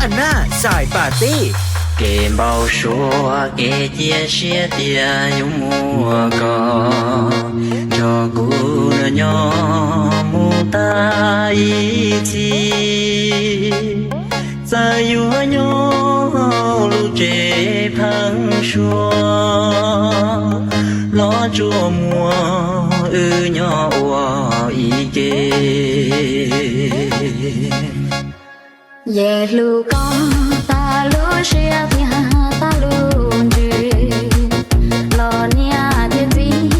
Anaj Xais Pas Tij. Kev npau suav kev cia siab tias yuav muaj koj nrog kuv nyob mus tag ib txhis. Txawm yuav nyob hauv lub tsev pheeb suab los tsuas muaj wb nyob ua ib ke. Yeej hlub koj tag lub siab thiab tag lub ntsws, los niam thiab txiv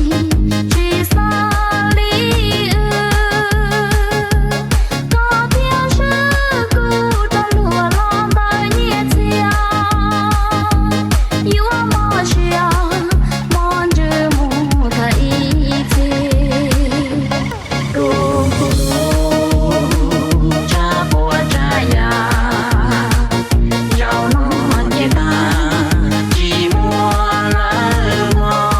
tsis xav li wb. Koj thiab swb kuv rov luag los ntawm nyiaj txiag, yuav mob siab mob ntsws mus tag ib txhis. Tus kuv tsa puas tsa yam zaum no ces tag tsis muaj lawm mog.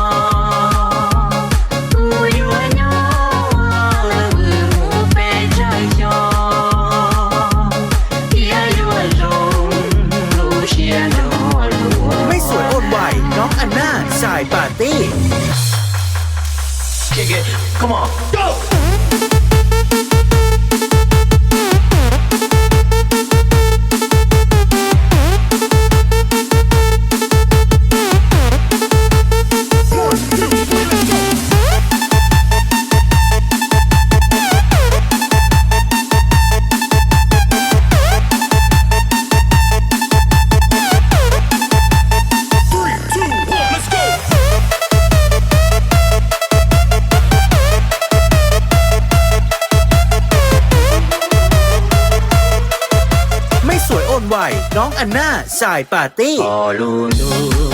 Kuv yuav nyob vwm mus pes tsawg xyoo thiab yuav zoo lub siab nrog luag. Mej Xuaim Oon Vais, Noov Anaj Xais Pas Tij. Mej Xuaim Oon Vais, Noov Anaj Xais Pas Tij. Lub ntuj